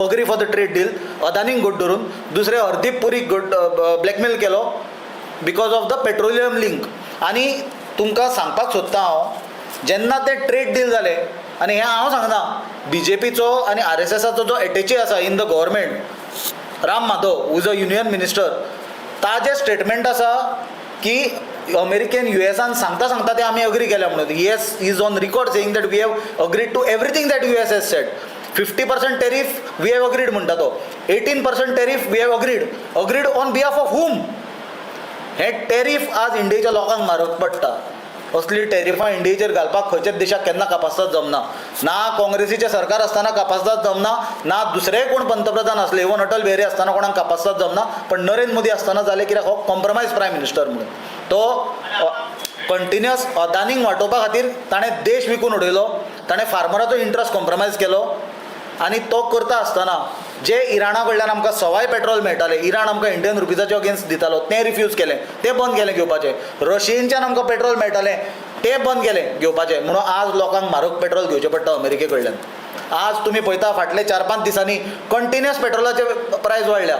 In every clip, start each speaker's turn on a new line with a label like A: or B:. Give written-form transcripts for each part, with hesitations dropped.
A: Agree for the trade deal अदानीक घट धरून, दुसरें हरदीप पुरीक घट ब्लॅकमेल केलो because of the petroleum link. आनी तुमकां सांगपाक सोदता हांव, जेन्ना ते ट्रेड डील जालें, आनी हें हांव सांगना, बीजेपीचो आनी आरएसएसाचो जो एटेची आसा in the government, Ram Madhav, who is a union minister, ताजें स्टेटमेंट आसा की अमेरिकेन युएसान सांगता सांगता ते आमी अग्री केल्या म्हणून. Yes, is on record saying that we have agreed to everything that US has said. 50% tariff we have agreed म्हणटा तो, 18% tariff we have agreed. Agreed on behalf of whom? हे टॅरीफ आज इंडियेच्या लोकांक म्हारग पडटा. असली टॅरिफां इंडियेचेर घालपाक खंयच्याच देशाक केन्ना कापास्ताद जमना. ना काँग्रेसीचें सरकार आसतना कापास्ताद जमना, ना दुसरेय कोण पंतप्रधान आसले, इवन अटल बिहारी आसतना कोणाक कापास्ताद जमना. पण नरेंद्र मोदी आसतना जालें, कित्याक हो कॉम्प्रोमायज प्रायम मिनिस्टर म्हणून तो कंटिन्युअस अदानीक वाटोवपा खातीर ताणें देश विकून उडयलो, ताणें फार्मराचो इंट्रस्ट कॉम्प्रोमायज केलो. आनी तो करता आसतना जे इराणा कडल्यान आमकां सवाय पेट्रोल मेळटालें, इराण आमकां इंडियन रुपीजाचे अगेन्स्ट दितालो, तें रिफ्यूज केलें, तें बंद केलें घेवपाचें. रशियेनच्यान आमकां पेट्रोल मेळटालें, तें बंद केलें घेवपाचें. म्हणून आज लोकांक म्हारग पेट्रोल घेवचें पडटा अमेरिके कडल्यान. आज तुमी पळयता, फाटले 4-5 दिसांनी कंटिन्युअस पेट्रोलाचे प्रायस वाडल्या.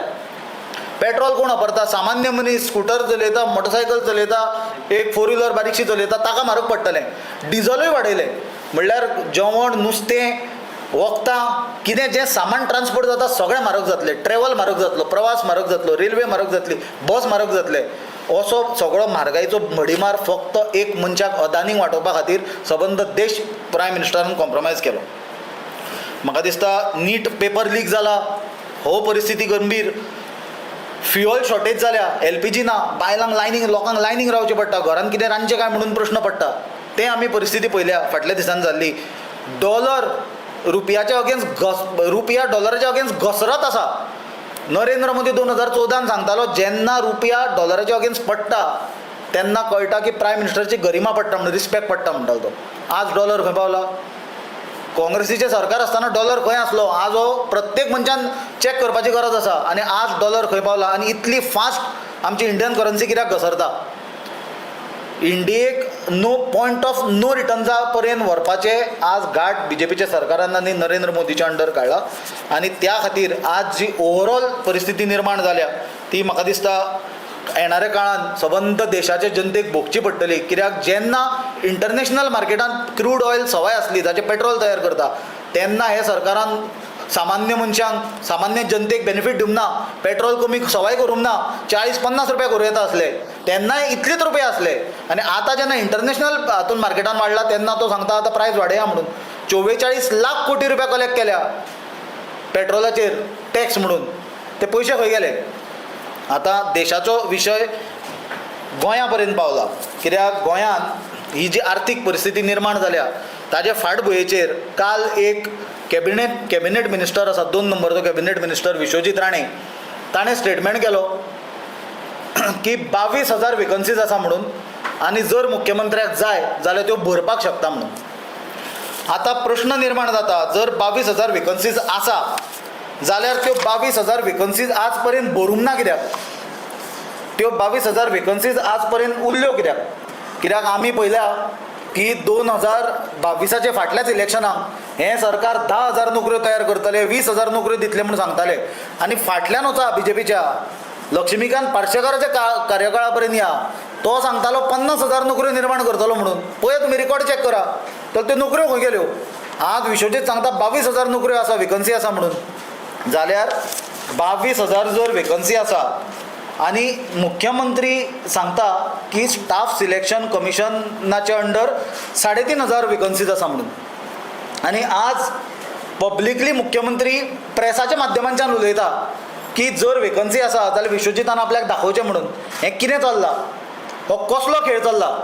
A: पेट्रोल कोण वापरता? सामान्य मनीस, स्कुटर चलयता, मोटरसायकल चलयता, एक फोर व्हिलर बारीकशी चलयता, ताका म्हारग पडटलें. डिजलूय वाडयलें. म्हणल्यार जेवण, नुस्तें, वखदां, कितें जें सामान ट्रान्सपोर्ट जाता, सगळें म्हारग जातलें. ट्रॅवल म्हारग जातलो, प्रवास म्हारग जातलो, रेल्वे म्हारग जातली, बस म्हारग जातले. असो सगळो म्हारगायेचो भडीमार फक्त एक मनशाक, अदानीक वाटोवपा खातीर सबंद देश प्रायम मिनिस्टरान कॉम्प्रोमायज केलो. म्हाका दिसता नीट पेपर लीक जाला, हो परिस्थिती गंभीर. फ्युअल शॉर्टेज जाल्या, एलपीजी ना, बायलांक लायनीक, लोकांक लायनीक रावचें पडटा, घरांत कितें रांदचें काय म्हणून प्रश्न पडटा. तें आमी परिस्थिती पळयल्या फाटल्या दिसांनी जाल्ली. डॉलर रुपयाच्या अगेन्स्ट घस, रुपया डॉलराच्या अगेन्स्ट घसरत आसा. नरेंद्र मोदी 2014न सांगतालो, जेन्ना रुपया डॉलराच्या अगेन्स्ट पडटा तेन्ना कळटा की प्रायम मिनिस्टरची गरिमा पडटा म्हणून, रिस्पेक्ट पडटा म्हणटालो तो. आज डॉलर खंय पावला? काँग्रेसीचें सरकार आसतना डॉलर खंय आसलो? आज हो प्रत्येक मनशान चॅक करपाची गरज आसा. आनी आज डॉलर खंय पावला आनी इतली फास्ट आमची इंडियन करन्सी कित्याक घसरता? इंडियेक नो पॉयंट ऑफ नो रिटर्न्सा पर्यंत व्हरपाचे आज घाट बीजेपीच्या सरकारान आनी नरेंद्र मोदीच्या अंडर काडला. आनी त्या खातीर आज जी ओवरऑल परिस्थिती निर्माण जाल्या, ती म्हाका दिसता येणाऱ्या काळान सबंद देशाचे जनतेक भोगची पडटली. कित्याक जेन्ना इंटरनॅशनल मार्केटान क्रूड ऑयल सवाय आसली, ताचें पेट्रोल तयार करता, तेन्ना हे सरकारान सामान्य मनशांक, सामान्य जनतेक बेनिफीट दिवंक ना, पेट्रोल कमी सवाय करूंक ना. 40-50 रुपया करूं येता आसले, तेन्नाय इतलेच रुपया आसले. आनी आतां जेन्ना इंटरनॅशनल हातून मार्केटान वाडला, तेन्ना तो सांगता आतां प्रायस वाडया म्हणून. 44 लाख कोटी रुपया कलेक्ट केल्या पेट्रोलाचेर टॅक्स म्हणून, ते पयशे खंय गेले? आतां देशाचो विशय गोंया पर्यंत पावला, कित्याक गोंयांत ही जी आर्थीक परिस्थिती निर्माण जाल्या, ताजे फाटभुंयेचेर काल एक कॅबिनेट मिनिस्टर आसा, दोन नंबरचो कॅबिनेट मिनिस्टर विश्वजीत राणे, ताणें स्टेटमेंट केलो की 22,000 वेकन्सीज आसा म्हणून आनी जर मुख्यमंत्र्याक जाय जाल्यार त्यो भरपाक शकता म्हणून. आतां प्रश्न निर्माण जाता, जर 22,000 वेकन्सीज आसा जाल्यार त्यो 22,000 वेकन्सीज आज पर्यंत भरूंक ना कित्याक? त्यो 22,000 वेकन्सीज आज पर्यंत उरल्यो कित्याक? कित्याक आमी पळयल्या की 2022आचे फाटल्याच इलेक्शनाक हें सरकार 10,000 नोकऱ्यो तयार करतले, 20,000 नोकऱ्यो दितले म्हूण सांगताले. आनी फाटल्यान वचा, बीजेपीच्या लक्ष्मीकांत पार्सेकाराच्या कार्यकाळा पर्यंत या, तो सांगतालो 50,000 नोकऱ्यो निर्माण करतलो म्हणून. पळय, तुमी रिकॉर्ड चॅक करा. तर त्यो नोकऱ्यो खंय गेल्यो? आज विश्वजीत सांगता 22,000 नोकऱ्यो आसा, वेकन्सी आसा म्हणून. जाल्यार 22,000 जर वेकन्सी आसा आनी मुख्यमंत्री सांगता की स्टाफ सिलेक्शन कमिशनाच्या अंडर 3500 वेकन्सीज आसा म्हणून, आनी आज पब्लिकली मुख्यमंत्री प्रेसाच्या माध्यमांच्यान उलयता की जर वेकन्सी आसा जाल्यार विश्वजितान आपल्याक दाखोवचें म्हणून, हें कितें चल्लां? हो कसलो खेळ चल्ला?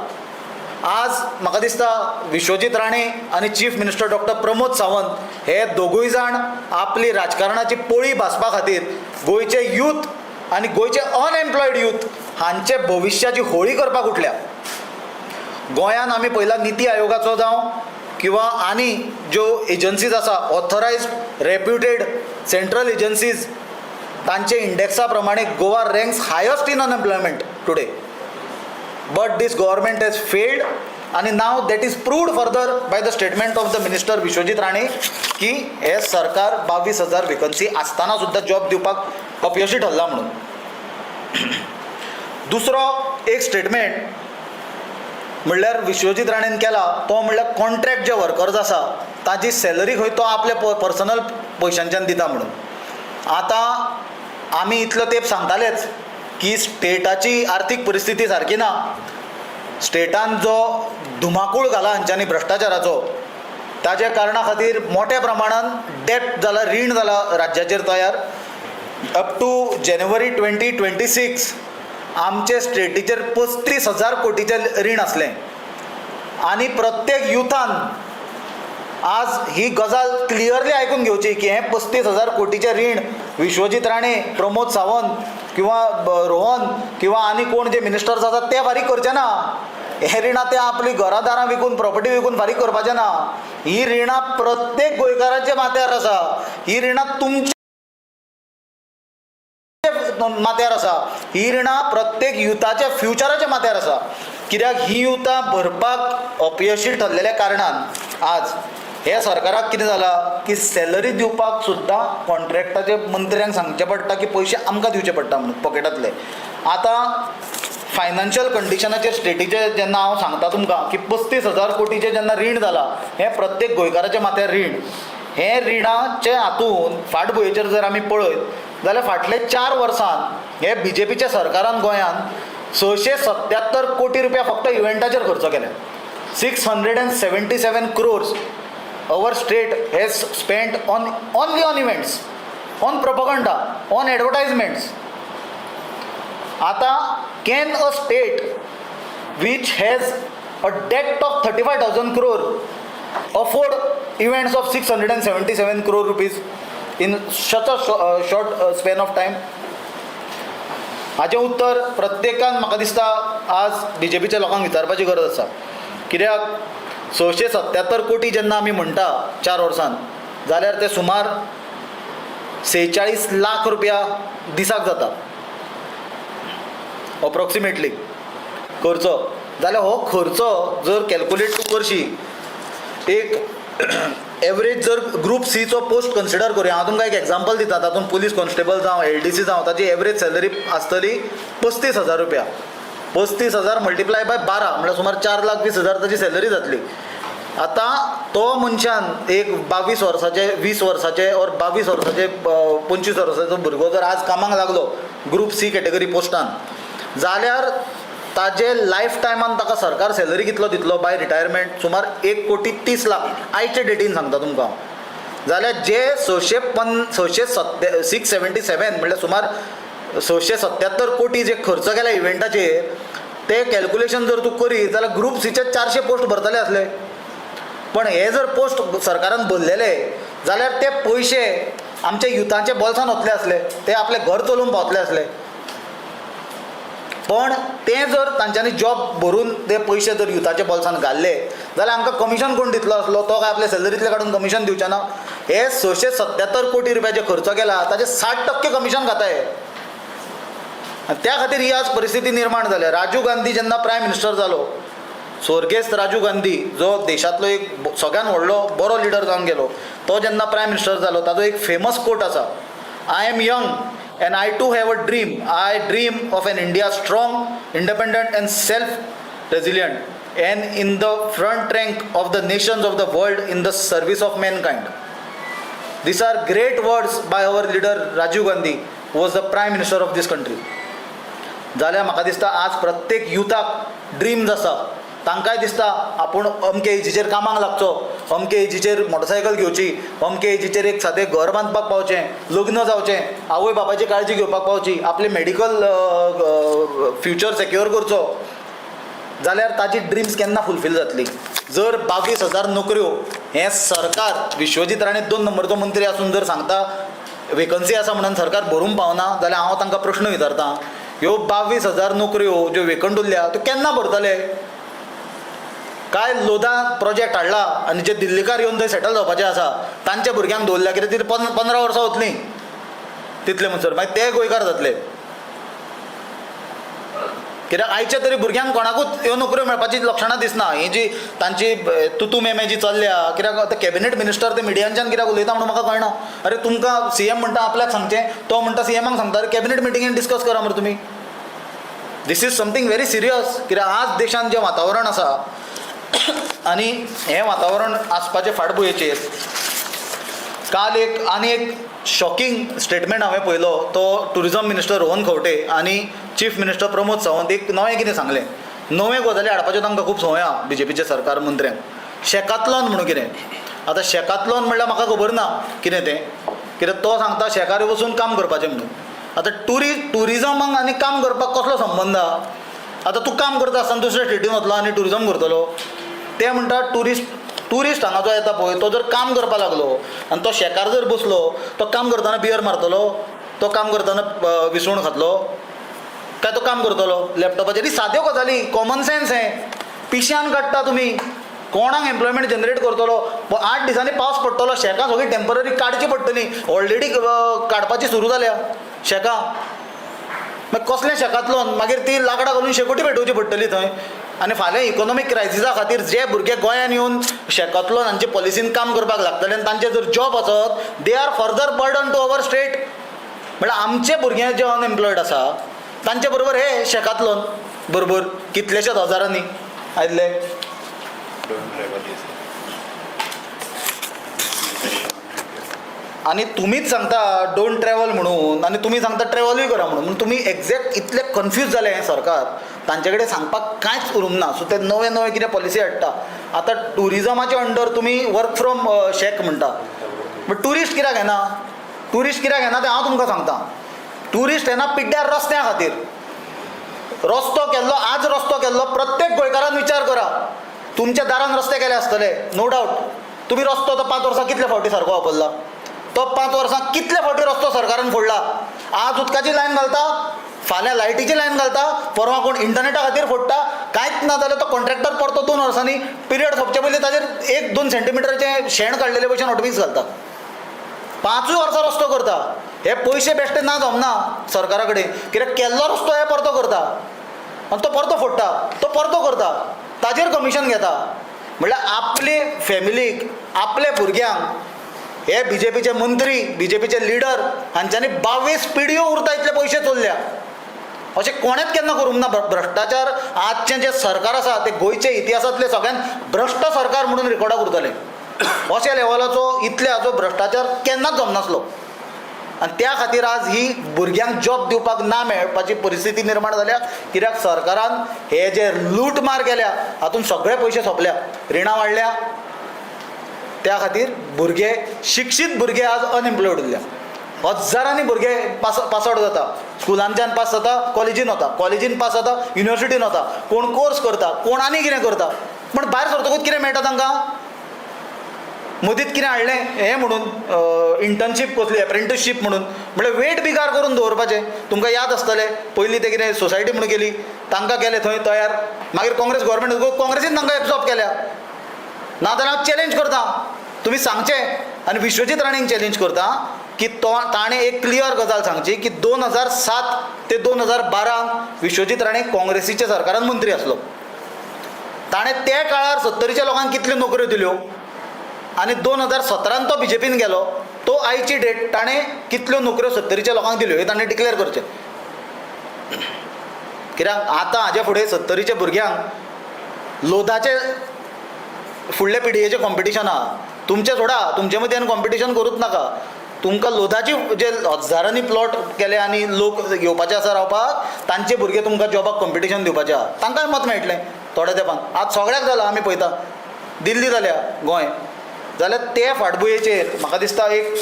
A: आज म्हाका दिसता विश्वजीत राणे आनी chief minister doctor Pramod Sawant हे दोगूय जाण आपली राजकारणाची पोळी भाजपा खातीर गोंयचे यूथ आनी गोंयचे अनएम्प्लॉयड यूथ हांचे भविश्याची होळी करपाक उठल्या. गोंयान आमी पयला, निती आयोगाचो जावं किंवा आनी ज्यो एजन्सीज आसा, ऑथरायज्ड रेप्युटेड सेंट्रल एजन्सीज, तांचे इंडेक्सा प्रमाणे Goa ranks highest in unemployment today, but this government has failed. आनी now that is proved further by the statement of the minister Vishwajit Rane की हे सरकार 22,000 वेकन्सी आसतना सुद्दां जॉब दिवपाक अपयशी ठरला म्हणून. दुसरो एक स्टेटमेंट म्हणल्यार विश्वजीत राणेन केला तो म्हणल्यार कॉन्ट्रॅक्ट जे वर्कर्स आसा ताजी सॅलरी खंय तो आपल्या पर्सनल पयशांच्यान दिता म्हणून. आतां आमी इतलो तेंप सांगतालेच की स्टेटाची आर्थीक परिस्थिती सारकी ना. स्टेटान जो धुमाकूळ घाला हांच्यांनी भ्रश्टाचाराचो, ताज्या कारणा खातीर मोठ्या प्रमाणान डेट जाला, रीण जाला राज्याचेर तयार. Up to January 2026 आमचे स्टेटीचेर 35,000 कोटीचें रीण आसलें. आनी प्रत्येक युथान आज ही गजाल क्लियरली आयकून घेवची की हें 35,000 कोटीचें रीण विश्वजीत राणे, प्रमोद सावंत किंवा रोहन किंवा आनी कोण जे मिनिस्टर्स आसात ते फारीक करचे ना. हे रिणां ते आपली घरां दारां विकून, प्रॉपर्टी विकून फारीक करपाचे ना. ही रिणां प्रत्येक गोंयकाराच्या माथ्यार आसा. ही रिणां तुमच्या माथ्यार आसा. ही रिणां प्रत्येक युथाच्या फ्युचराच्या माथ्यार आसा, कित्याक ही युथां भरपाक अपयशी ठरलेल्या कारणान आज हे सरकाराक कितें जालां की सॅलरी दिवपाक सुद्दां कॉन्ट्रॅक्टाचे मंत्र्यांक सांगचें पडटा की पयशे आमकां दिवचे पडटा म्हणून पॉकेटांतले. आतां फायनान्शियल कंडिशनाचेर स्टेटीचे जेन्ना हांव सांगता तुमकां की 35,000 कोटीचें जेन्ना रीण जालां, हें प्रत्येक गोंयकाराच्या माथ्यार रीण. हे रिणाचे हातून फाटभुंयेचेर जर आमी पळयत जाल्यार फाटले 4 वर्सान हे बीजेपीच्या सरकारान गोंयांत 677 कोटी रुपया फक्त इव्हेंटाचेर खर्च केले. 677 crores our state has spent on only on events, on propaganda, on advertisements. आतां can a state which has a debt of 35,000 crore afford events of 677 crore rupees in such a short span of time? हाचें उत्तर प्रत्येकान म्हाका दिसता आज बीजेपीच्या लोकांक विचारपाची गरज आसा, कित्याक 677 कोटी जेन्ना आमी म्हणटा 4 वर्सान, जाल्यार ते सुमार 46 लाख रुपया दिसाक जाता अप्रोक्सिमेटली खर्च. जाल्यार हो खर्च जर कॅल्कुलेट तूं करशी, एक एवरेज जर ग्रूप सीचो पोस्ट कन्सिडर करुया, हांव तुमकां एक एग्जाम्पल दिता, तातूंत पुलीस कॉन्स्टेबल जावं, एलडीसी जावं, ताजी एवरेज सॅलरी आसतली 35,000 रुपया. 35,000 मल्टिप्लाय बाय 12 म्हळ्यार सुमार 4,20,000 ताजी सॅलरी जातली. आतां तो मनशान एक 22 वर्साचे, 20 वर्साचे ऑर 22 वर्साचे, 25 वर्साचो भुरगो जर आज कामाक लागलो ग्रूप सी कॅटेगरी पोस्टान, जाल्यार ताजे लायफ टायमान ताका सरकार सॅलरी कितलो दितलो बाय रिटायरमेंट? सुमार 1 कोटी 30 लाख आयचे डेटीन सांगता तुमकां हांव. जाल्यार जे सशे पन सशे सत्ते 677 म्हणल्यार सुमार 677 कोटी जे खर्च केला इव्हेंटाचेर, ते कॅल्कुलेशन जर तूं करीत जाल्यार ग्रूप सीचे 400 पोस्ट भरतले आसले. पण हे जर पोस्ट सरकारान भरलेले जाल्यार ते पयशे आमच्या युथांच्या बोल्सान वतले आसले, ते आपलें घर चलोवंक पावतले आसले. पण ते जर तांच्यांनी जॉब भरून ते पयशे जर युथाच्या बोल्सान घाल्ले जाल्यार आमकां कमिशन कोण दितलो आसलो? तो काय आपले सॅलरींतले काडून कमिशन दिवचे ना. हे 677 कोटी रुपया जे खर्च केला ताजे 60% कमिशन खाता हे आनी त्या खातीर ही आज परिस्थिती निर्माण जाल्या. राजीव गांधी जेन्ना प्रायम मिनिस्टर जालो, स्वर्गेस्त राजीव गांधी जो देशांतलो एक सगळ्यात व्हडलो बरो लिडर जावन गेलो, तो जेन्ना प्रायम मिनिस्टर जालो ताजो एक फेमस कोट आसा, "I am young and I too have a dream. I dream of an India strong, independent and self resilient and in the front rank of the nations of the world in the service of mankind." These are great words by our leader Rajiv Gandhi, who was the prime minister of this country. जाल्यार म्हाका दिसता आज प्रत्येक युथाक dreams आसा. तांकांय दिसता आपूण अमके एजीचेर कामाक लागचो, अमके एजीचेर मोटरसायकल घेवची, अमके एजीचेर एक सादें घर बांदपाक पावचें, लग्न जावचें, आवय बापायची काळजी घेवपाक पावची, आपलें मेडिकल फ्युचर सेक्युअर करचो. जाल्यार ताजी ड्रिम्स केन्ना फुलफील जातली जर 22,000 नोकऱ्यो हें सरकार, विश्वजीत राणे दोन नंबरचो मंत्री आसून जर सांगता वेकन्सी आसा म्हणून सरकार भरूंक पावना, जाल्यार हांव तांकां प्रश्न विचारता, ह्यो 22,000 नोकऱ्यो ज्यो वेकंट उरल्या त्यो केन्ना भरतले? काय लोधा प्रोजेक्ट हाडला आनी जे दिल्लीकार येवन थंय सेटल जावपाचे आसा तांच्या भुरग्यांक दवरल्या? कित्याक तितले 15 वर्सां वतलीं, तितले म्हणसर मागीर ते गोंयकार जातले. कित्याक आयच्या तरी भुरग्यांक कोणाकूच ह्यो नोकऱ्यो मेळपाची लक्षणां दिसना. ही जी तांची तुतू मेमे जी चल्ल्या, कित्याक आतां कॅबिनेट मिनिस्टर ते मिडियांच्यान कित्याक उलयता म्हणून म्हाका कळना. अरे तुमकां सीएम म्हणटा आपल्याक सांगचें, तो म्हणटा सीएमाक सांगता. अरे कॅबिनेट मिटिंगेन डिस्कस करा मरे तुमी. This is something very serious. कित्याक आज देशांत जें वातावरण आसा आनी हें वातावरण आसपाचे फाटभुंयेचेर काल एक आनी एक शॉकिंग स्टेटमेंट हांवें पळयलो. तो टुरिजम मिनिस्टर रोहन खंवटे आनी चीफ मिनिस्टर प्रमोद सावंत एक नवें कितें सांगलें. नव्यो गजाली हाडपाच्यो तांकां खूब संवय आहा बीजेपीचे सरकार मंत्र्यांक. शेकातलॉन म्हणून कितें, आतां शेकातलॉन म्हणल्यार म्हाका खबर ना कितें तें. कित्याक तो सांगता शेकार वचून काम करपाचें म्हणून. आतां ट्युरिजमाक आनी काम करपाक कसलो संबंद आहा? आतां तूं काम करता आसतना दुसऱ्या स्टेटीन वतलो आनी ट्युरिजम करतलो. ते म्हणटा ट्युरिस्ट हांगा जो येता पळय तो जर काम करपाक लागलो आनी तो शेकार जर बसलो, तो काम करतना बियर मारतलो, तो काम करतना विसवण खातलो काय तो काम करतलो लॅपटॉपाचेर? ही साद्यो गजाली, कॉमन सेन्स. हें पिश्यान काडटा तुमी. कोणाक एम्प्लॉयमेंट जनरेट करतलो? 8 दिसांनी पावस पडटलो, शेकां सगळीं टेंपररी काडची पडटली. ऑलरेडी काडपाची सुरू जाल्या शेकां. मागीर कसलें शेकातलोन? मागीर ती लाकडां घालून शेकोटी पेटोवची पडटली थंय. आनी फाल्यां इकोनॉमीक क्रायसिसा खातीर जे भुरगे गोंयान येवन शेकातलोन हांचे पॉलिसीन काम करपाक लागतले आनी तांचे जर जॉब वचत, they are further burden to our state. म्हळ्यार आमचे भुरगे जे अनएम्प्लॉयड आसा तांचे बरोबर हे शेकातलोन बरोबर कितलेशेच हजारांनी आयिल्ले. आनी तुमीच सांगता don't travel म्हणून, आनी तुमी सांगता ट्रॅवलूय करा म्हणून. तुमी एग्जॅक्ट इतले कन्फ्यूज जाले हें सरकार, तांचे कडेन सांगपाक कांयच उरूंक ना. सो ते नवे नवे कितें पॉलिसी हाडटा. आतां ट्युरिजमाचे अंडर तुमी वर्क फ्रॉम शॅक म्हणटा, बट ट्युरिस्ट कित्याक येना? ट्युरिस्ट कित्याक येना तें हांव तुमकां सांगता. ट्युरिस्ट येना पिड्ड्यार रस्त्या खातीर. रस्तो केल्लो, आज रस्तो केल्लो प्रत्येक गोंयकारान विचार करा, तुमच्या दारान रस्ते केले आसतले नो डावट. तुमी रस्तो तो 5 वर्सां कितले फावटी सारको वापरला? तो 5 वर्सां कितले फावटी रस्तो सरकारान फोडला? आज उदकाची लायन घालता, फाल्यां लायटीची लायन घालता, परवां कोण इंटरनेटा खातीर फोडटा. कांयच ना जाल्यार तो कॉन्ट्रॅक्टर परतो 2 वर्सांनी पिरियड सोंपचे पयलीं ताजेर 1-2 सेंटीमिटराचें शेण काडलेले भशेन हॉटमिक्स घालता. 5 वर्सां रस्तो करता. हे पयशे बेश्टे ना जमना सरकारा कडेन, कित्याक केल्लो रस्तो हे परतो करता आनी तो परतो फोडटा, तो परतो करता, ताजेर कमिशन घेता. म्हणल्यार आपले फॅमिलीक, आपल्या भुरग्यांक हे बीजेपीचे मंत्री, बीजेपीचे लिडर हांच्यांनी 22 पिढयो उरता इतले पयशे चोरल्या. अशें कोणेंच केन्ना करूंक ना. भ्रश्टाचार आजचें जें सरकार आसा तें गोंयच्या इतिहासांतलें सगळ्यांत भ्रश्ट सरकार म्हणून रिकॉर्डाक उरतलें. अशा लेवलाचो इतले हाचो भ्रश्टाचार केन्नाच जमनासलो. आनी त्या खातीर आज ही भुरग्यांक जॉब दिवपाक ना मेळपाची परिस्थिती निर्माण जाल्या. कित्याक सरकारान हे जे लूटमार केल्या हातूंत सगळे पयशे सोंपल्या, रिणां वाडल्या. त्या खातीर भुरगे, शिक्षीत भुरगे आज अनएम्प्लॉयड उरल्या. हजारांनी भुरगे पास आउट जाता, स्कुलांच्यान पास जाता, कॉलेजीन वता, कॉलेजीन पास जाता, युनिवर्सिटीन वता, कोण कोर्स करता, कोण आनी कितें करता, पूण भायर सरतकूच कितें मेळटा तांकां? मदींत कितें हाडलें हें म्हणून इंटर्नशीप कसली, एप्रेंटिसशीप म्हणून, म्हणल्यार वेट बिगार करून दवरपाचें. तुमकां याद आसतलें पयलीं तें कितें सोसायटी म्हणून केली, तांकां केलें थंय तयार, मागीर काँग्रेस गव्हर्मेंट काँग्रेसीन तांकां एब्जॉर्ब केल्या. ना जाल्यार हांव चॅलेंज करता, तुमी सांगचें आनी विश्वजीत राणेक चॅलेंज करता की तो ताणें एक क्लियर गजाल सांगची की 2007 ते 2012 विश्वजीत राणे काँग्रेसीच्या सरकारान मंत्री आसलो. ताणें त्या काळार 70च्या लोकांक कितल्यो नोकऱ्यो दिल्यो आनी 2017 तो बीजेपीन गेलो, तो आयची डेट ताणें कितल्यो नोकऱ्यो 70च्या लोकांक दिल्यो हें ताणें डिक्लेअर करचें. कित्याक आतां हाजे फुडें 70च्या भुरग्यांक लोधाचे फुडले पिढयेचें कॉम्पिटिशन आहा. तुमचें सोडा, तुमचे मदीं आनी कॉम्पिटिशन करूच नाका. तुमकां लोधाची जे हजारांनी प्लॉट केले आनी लोक येवपाचे आसा रावपाक, तांचे भुरगे तुमकां जॉबाक कॉम्पिटिशन दिवपाचें आहा. तांकांय मत मेळटलें थोड्या तेंपान. आज सगळ्याक जालां, आमी पळयता दिल्ली जाल्या गोंय जाल्यार ते फाटभुंयेचेर म्हाका दिसता एक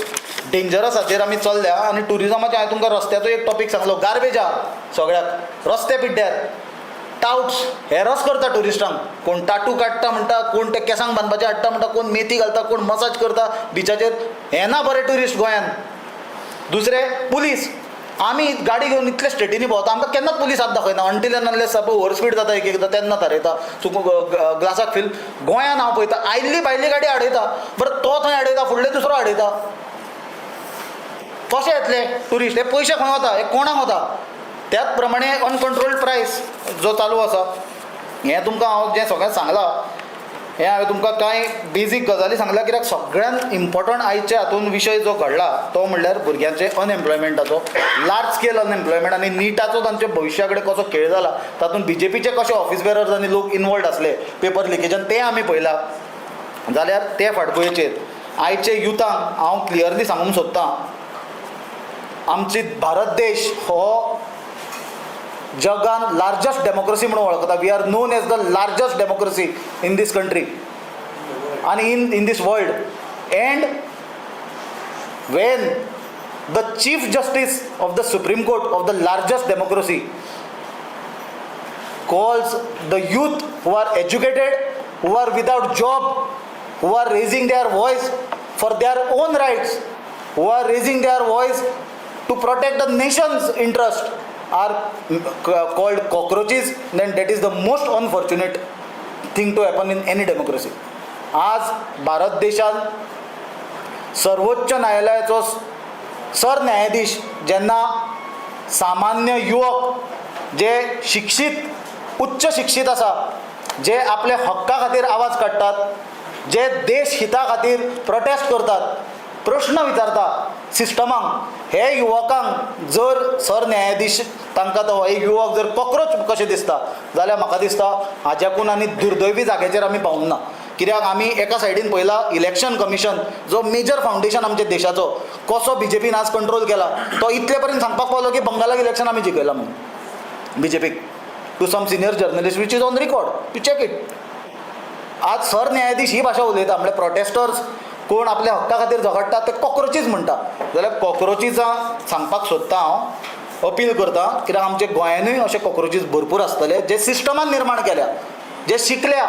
A: डेंजरस हाचेर आमी चल्ल्या. आनी ट्युरिजमाचें हांवें तुमकां रस्त्याचो एक टॉपीक सांगलो, गार्बेज आहा सगळ्याक, रस्ते पिड्ड्यार, टावट्स हेरस करता ट्युरिस्टांक. कोण टाटू काडटा म्हणटा, कोण ते केंसांक बांदपाचें हाडटा म्हणटा, कोण मेथी घालता, कोण मसाज करता बिचाचेर. हें ना बरें ट्युरिस्ट गोंयांत. दुसरें पुलीस, आमी गाडी घेवन इतले स्टेटींनी भोंवता, आमकां केन्नाच पुलीस हात दाखयना until and unless suppose over speed जाता एक एकदां तेन्ना थारयता, चुकून ग्लासाक फील. गोंयांत हांव पळयता आयिल्ली भायली गाडी आडयता, बरें तो थंय आडयता, फुडले दुसरो आडयता. कशे येतले ट्युरिस्ट? हे पयशे खंय वता? हे कोणाक वता? त्याच प्रमाणे अनकंट्रोल्ड प्रायस जो चालू आसा, हें तुमकां हांव जें सगळें सांगलां, हें हांवें तुमकां कांय बेजीक गजाली सांगल्या, कित्याक सगळ्यांत इम्पोर्टंट आयच्या हातून विशय जो घडला तो म्हणल्यार भुरग्यांचे अनएम्प्लॉयमेंटाचो, लार्ज स्केल अनएम्प्लॉयमेंट आनी निटाचो तांच्या भविश्या कडेन कसो खेळ जाला, तातूंत बी जे पीचे कशे ऑफिस बेरर्स आनी लोक इनवॉल्ड आसले पेपर लिकेजान तें आमी पळयलां. जाल्यार ते फाटभुंयेचेर आयचे युथांक हांव क्लियरली सांगूंक सोदतां, आमची भारत देश हो जगान लार्जस्ट डेमोक्रसी म्हणून वळखता. We are known as the largest democracy in this country आनी in this world. And when the chief justice of the Supreme Court of the largest democracy calls the youth who are educated, who are without job, who are raising their voice for their own rights, who are raising their voice to protect the nation's interest, are called cockroaches, then that is the most unfortunate thing to happen in any democracy. आज भारत देशान सर्वोच्च न्यायालयाचो सरन्यायाधीश जेन्ना सामान्य युवक जे शिक्षीत, उच्च शिक्षीत आसा, जे आपल्या हक्का खातीर आवाज काडटात, जे देश हिता खातीर प्रोटेस्ट करतात, प्रश्न विचारता सिस्टमाक, हे युवकांक जर सरन्यायाधीश तांकां तो एक युवक जर कॉक्रोच कशें दिसता जाल्यार म्हाका दिसता हाज्याकून आनी दुर्दैवी जाग्याचेर आमी पावूंक ना. कित्याक आमी एका सायडीन पळयला इलेक्शन कमिशन जो मेजर फावंडेशन आमच्या देशाचो कसो बी जे पीन आज कंट्रोल केला, तो इतले पर्यंत सांगपाक पावलो की बंगालाक इलेक्शन आमी जिखयलां म्हणून B J pick, to some senior journalist, which is on record, you check it. आज सरन्यायाधीश ही भाशा उलयता, म्हणल्यार प्रोटेस्टर्स कोण आपल्या हक्का खातीर झगडटात ते कॉक्रोचीस म्हणटा, जाल्यार कॉक्रोचीजां सांगपाक सोदता हांव, अपील करता, कित्याक आमच्या गोंयानूय अशे कॉक्रोचीस भरपूर आसतले जे सिस्टमान निर्माण केल्या, जे शिकल्या,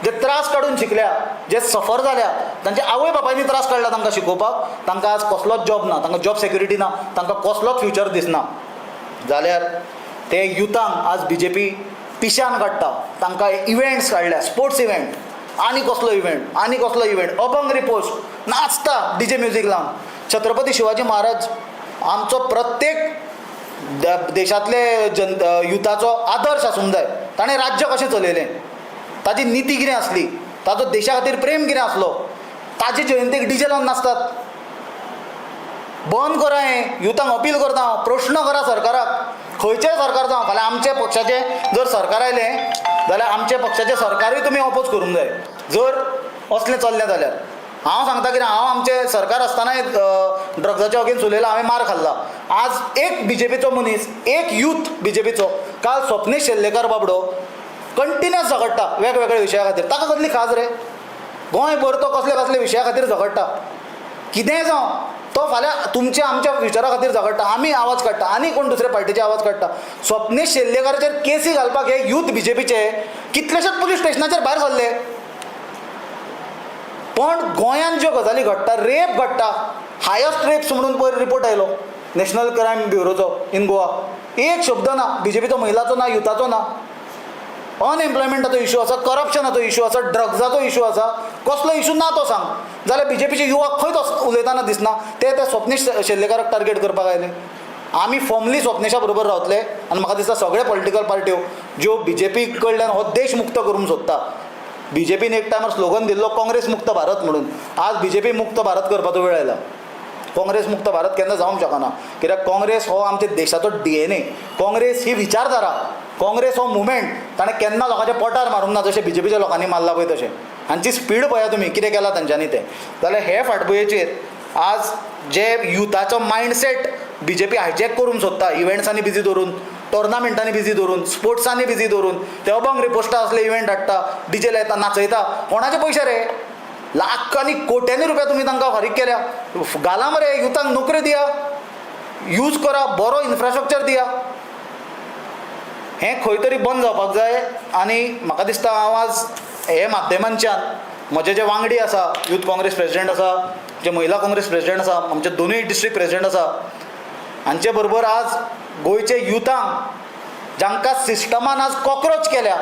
A: जे त्रास काडून शिकल्या, जे सफर जाल्या, तांच्या आवय बापायनी त्रास काडला तांकां शिकोवपाक, तांकां आज कसलोच जॉब ना, तांकां जॉब सेक्युरिटी ना, तांकां कसलोच फ्युचर दिसना, जाल्यार ते युथांक आज बी जे पी पिश्यान काडटा. तांकां इव्हेंट्स काडल्या, स्पोर्ट्स इव्हेंट, आनी कसलो इव्हेंट, आनी कसलो इव्हेंट, अभंग रिपोस्ट, नाचता डीजे म्युजीक लावन. छत्रपती शिवाजी महाराज आमचो प्रत्येक देशांतले जन युथाचो आदर्श आसूंक जाय. ताणें राज्य कशें चलयलें, ताजी निती कितें आसली, ताजो देशा खातीर प्रेम कितें आसलो, ताजे जयंतीक डिजे लावन नाचतात. बंद करा हें. युथांक अपील करता हांव, प्रश्न करा सरकाराक, खंयचेंय सरकार जावं, फाल्यां आमच्या पक्षाचें जर सरकार आयलें जाल्यार आमच्या पक्षाचें सरकारूय तुमी ऑपोज करूंक जाय जर असलें चल्लें जाल्यार. हांव सांगता कितें, हांव आमचें सरकार आसतनाय ड्रग्साच्या अगेन्स्ट उलयलां, हांवें मार खाल्ला. आज एक बी जे पीचो मनीस, एक यूथ बी जे पीचो, काल स्वप्नेश शेल्लेकर बाबडो कंटिन्युअस झगडटा वेगवेगळ्या विशया खातीर, ताका कसली खाज रे? गोंयभर तो कसले कसले विशया खातीर झगडटा. कितेंय जावं, तो फाल्यां तुमच्या आमच्या फ्युचरा खातीर झगडटा, आमी आवाज काडटा, आनी कोण दुसऱ्या पार्टीचे आवाज काडटा. स्वप्नेश शेल्लेकाराचेर केसी घालपाक हे यूथ बी जे पीचे कितलेशेच पुलीस स्टेशनाचेर भायर सरले, पण गोंयांत ज्यो गजाली घडटा, रेप घडटा, हायस्ट रेप्स म्हणून पयर रिपोर्ट आयलो नॅशनल क्रायम ब्युरोचो इन गोवा, एक शब्द ना बी जे पीचो, महिलाचो ना, युथाचो ना. अनएम्प्लॉयमेंटाचो इशू आसा, करप्शनाचो इशू आसा, ड्रग्साचो इशू आसा, कसलो इशू ना तो सांग. जाल्यार बी जे पीचे युवक खंयच उलयतना दिसना, ते त्या स्वप्नेश शेल्लेकाराक टार्गेट करपाक आयले. आमी फर्मली स्वप्नेशा बरोबर रावतले आनी म्हाका दिसता सगळे पॉलिटिकल पार्ट्यो ज्यो बी जे पी कडल्यान हो देश मुक्त करूंक सोदता. बी जे पीन एक टायमार स्लोगन दिल्लो काँग्रेस मुक्त भारत म्हणून, आज बी जे पी मुक्त भारत करपाचो वेळ आयला. काँग्रेस मुक्त भारत केन्ना जावंक शकना, कित्याक काँग्रेस हो आमच्या देशाचो डीएनए, काँग्रेस ही विचारधारा, काँग्रेस हो मुवमेंट. ताणें केन्ना लोकांच्या पोटार मारूंक ना जशें बी जे पीच्या लोकांनी मारला पळय तशें. हांची स्पीड पळया तुमी कितें केलां तांच्यांनी तें. जाल्यार हे फाटभुंयेचेर आज जे युथाचो mindset B J P hijack करूंक सोदता, इव्हेंट्सांनी बिजी दवरून, टोर्नामेंटांनी बिजी दवरून, स्पोर्ट्सांनी बिजी दवरून, ते अभंग रिपोस्टा असले इव्हेंट हाडटा, डिजे लायता, नाचयता. कोणाचे पयशे रे? लाखांनी कोट्यांनी रुपया तुमी तांकां फारीक केल्या. घाला मरे युथांक नोकरी दिया, यूज करा, बरो इन्फ्रास्ट्रक्चर दिया. हें खंय तरी बंद जावपाक जाय. आनी म्हाका दिसता हांव आज हे माध्यमांच्यान म्हजे जे वांगडी आसा, यूथ काँग्रेस प्रेजिडेंट आसा, जे महिला काँग्रेस प्रेजिडेंट आसा, आमचे दोनूय डिस्ट्रिक्ट प्रेजिडेंट आसा, हांचे बरोबर आज गोंयचे युथांक जांकां सिस्टमान आज कॉक्रोच केल्या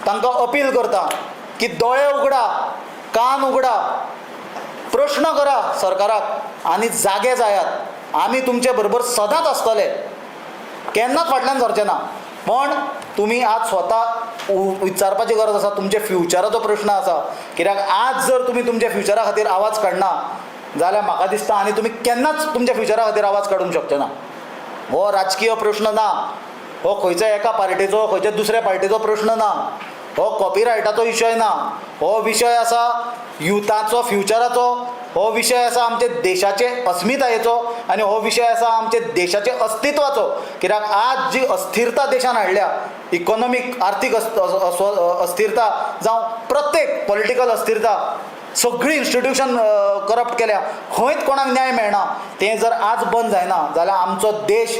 A: तांकां अपील करता की दोळे उगडा, कान उगडा, प्रश्न करा सरकाराक आनी जागे जायात. आमी तुमचे बरोबर सदांच आसतले. केन्नाच फाटल्यान सरचे ना. पण तुमी आज स्वता विचारपाची गरज आसा, तुमच्या फ्युचराचो प्रश्न आसा. कित्याक आज जर तुमी तुमच्या फ्युचरा खातीर आवाज काडना जाल्यार म्हाका दिसता आनी तुमी केन्नाच तुमच्या फ्युचरा खातीर आवाज काडूंक शकचे ना. हो राजकीय प्रश्न ना, हो खंयच्या एका पार्टेचो खंयच्या दुसऱ्या पार्टेचो प्रश्न ना, हो कॉपिरायटाचो विशय ना. हो विशय आसा युथाचो, फ्युचराचो, हो विशय आसा आमच्या देशाचे अस्मितायेचो आनी हो विशय आसा आमच्या देशाचे अस्तित्वाचो. कित्याक आज जी अस्थिरता देशान हाडल्या, इकॉनॉमीक आर्थीक अस्थिरता जावं प्रत्येक पॉलिटिकल अस्थिरता, सगळी इन्स्टिट्युशन करप्ट केल्या, खंयच कोणाक न्याय मेळना. तें जर आज बंद जायना जाल्यार आमचो देश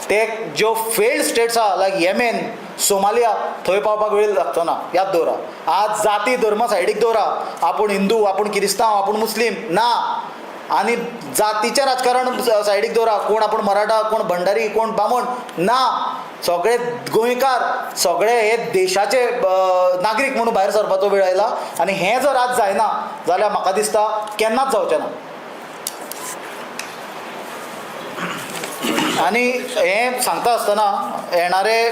A: ते ज्यो फेल्ड स्टेट्स आहा लायक येमेन, सोमालिया, थंय पावपाक वेळ लागचो ना. याद दवरा, आज जाती धर्म सायडीक दवरा, आपूण हिंदू, आपूण किरिस्तांव, आपूण मुस्लीम ना, आनी जातीचें राजकारण सायडीक दवरा, कोण आपूण मराठा, कोण भंडारी, कोण बामण ना, सगळे गोंयकार, सगळे हे देशाचे नागरीक म्हणून भायर सरपाचो वेळ आयला. आनी हें जर आज जायना जाल्यार म्हाका दिसता केन्नाच जावचें ना. आनी हें सांगता आसतना येणारे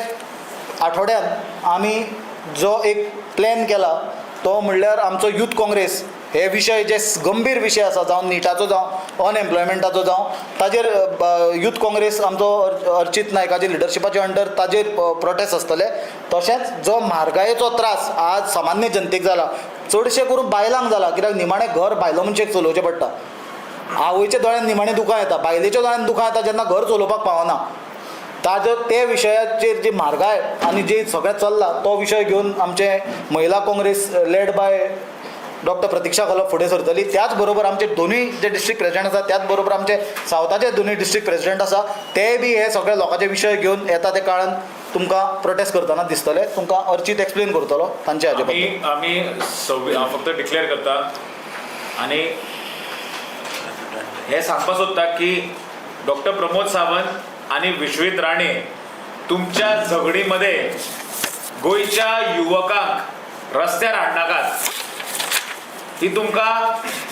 A: आठवड्यांत आमी जो एक प्लॅन केला तो म्हणल्यार आमचो यूथ काँग्रेस हे विशय जे गंभीर विशय आसा, जावं निटाचो जावं अनएम्प्लॉयमेंटाचो जावं, ताजेर यूथ काँग्रेस आमचो अर्चित नायकाचे लिडरशिपाचे अंडर ताजेर प्रोटेस्ट आसतले. तशेंच जो म्हारगायेचो त्रास आज सामान्य जनतेक जाला, चडशे करून बायलांक जाला, कित्याक निमाणें घर बायलो मनशेक चलोवचें पडटा. आवयच्या दोळ्यान निमाणें दुकां येता, बायलेच्या दोळ्यान दुकां येता जेन्ना घर चलोवपाक पावना. ताजो ते विशयाचेर जी म्हारगाय आनी जे सगळें चल्लां तो विशय घेवन आमचे महिला Congress led by doctor Pratiksha Khalap फुडें सरतली. त्याच बरोबर आमचे दोनूय जे डिस्ट्रिक्ट प्रेजिडेंट आसा, त्याच बरोबर आमचे सावथाचे दोनूय डिस्ट्रिक्ट प्रेजिडेंट आसा, ते बी हे सगळे लोकांचे विशय घेवन येता ते काळान तुमकां प्रोटेस्ट करतना दिसतले. तुमकां अर्चित एक्सप्लेन करतलो तांचे हाजे बद्दल.
B: आमी फक्त डिक्लेअर करता आनी हे सांगपाक सोदता की डॉक्टर प्रमोद सावंत आनी विश्वजीत राणे तुमच्या झगडीमध्ये गोंयच्या युवकांक रस्त्यार हाडनाकात. ही तुमकां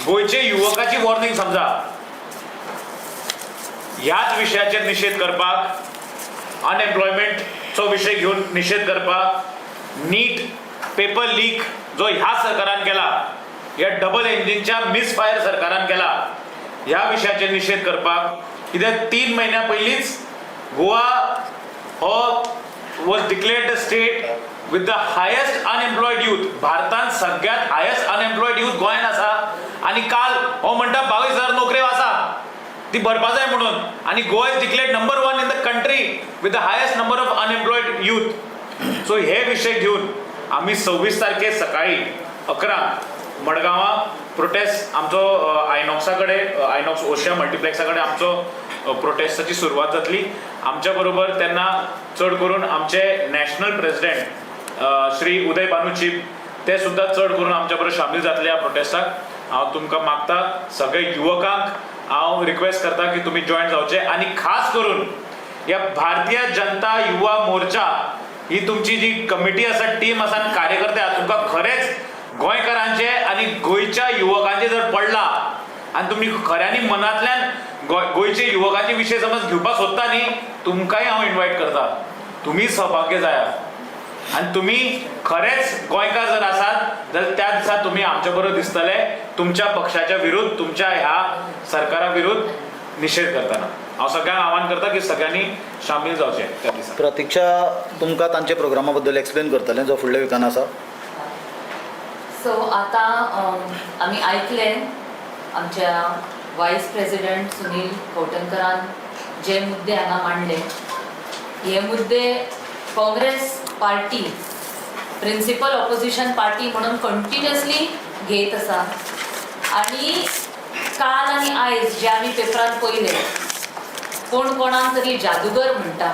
B: गोंयचे युवकाची वॉर्निंग समजा. ह्याच विशयाचेर निशेध करपाक, अनएम्प्लॉयमेंटचो विशय घेवन निशेध करपाक, नीट पेपर लीक जो ह्या सरकारान केला, ह्या डबल इंजिनच्या मिसफायर सरकारान केला, ह्या विशयाचेर निशेध करपाक. कित्याक 3 म्हयन्या पयलींच गोवा हो was declared the state with the highest unemployed youth. भारतांत सगळ्यात हायेस्ट अनएम्प्लॉयड यूथ गोंयांत आसा. आनी काल हो म्हणटा 22,000 नोकऱ्यो आसा ती भरपा जाय म्हणून, आनी Goa is declared number 1 in the country with the highest number of unemployed youth. So हे विशय घेवन आमी 26 तारखे सकाळी 11 मडगांवां प्रोटेस्ट आमचो आयनॉक्सा कडेन, आयनॉक्स ओशिया मल्टिप्लेक्सा कडेन आमचो प्रोटेस्टाची सुरवात जातली. आमच्या बरोबर तेन्ना चड करून आमचे नॅशनल प्रेजिडेंट श्री उदय बानू चीप ते सुद्दां चड करून आमच्या बरोबर सामील जातले ह्या प्रोटेस्टाक. हांव तुमकां मागता सगळे युवकांक हांव रिक्वेस्ट करता की तुमी जॉयन जावचे, आनी खास करून ह्या भारतीय जनता युवा मोर्चा ही तुमची जी कमिटी आसा, टीम आसा आनी कार्यकर्ते आसा, तुमकां खरेंच गोंयकारांचे आनी गोंयच्या युवकांचे जर पडला आनी तुमी खऱ्यांनी मनांतल्यान गोंयचे युवकांचे विशय समज घेवपाक सोदता न्ही, तुमकांय हांव इनवायट करता, तुमी सहभागी जाया. आनी तुमी खरेंच गोंयकार जर आसात जाल्यार त्या दिसा तुमी आमच्या बरोबर दिसतले तुमच्या पक्षाच्या विरुद्ध, तुमच्या ह्या सरकारा विरुद्ध निशेध करतना. हांव सगळ्यांक आव्हान करता की सगळ्यांनी सामील जावचें त्या दिसा.
A: प्रतीक्षा तुमकां तांच्या प्रोग्रामा बद्दल एक्सप्लेन करतलें जो फुडल्या विकान आसा.
C: सो आतां आमी आयकलें आमच्या वायस प्रेसिडेंट सुनील कवठणकरान जे मुद्दे हांगा मांडले, हे मुद्दे Congress party principal opposition party म्हणून कंटिन्युअसली घेत आसा. आनी काल आनी आयज जे आमी पेपरान पळयले, कोण कोणाक तरी जादूगर म्हणटा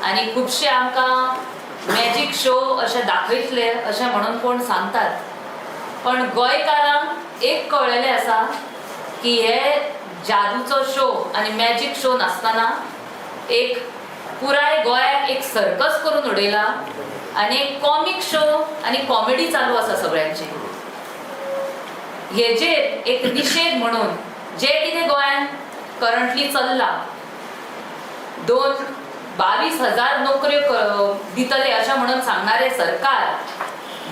C: आनी खुबशे आमकां मॅजीक शो अशें दाखयतले अशें म्हणून कोण सांगतात, पण गोंयकारांक एक कळ्ळेलें आसा की हे जादूचो शो आनी मॅजीक शो नासतना एक पुराय गोंयाक एक सर्कस करून उडयला आनी एक कॉमीक शो आनी कॉमेडी चालू आसा सगळ्यांची. हेजेर एक निशेध म्हणून जे कितें गोंयांत करंटली चल्लां, 2 22,000 नोकऱ्यो दितले अशें म्हणून सांगणारे सरकार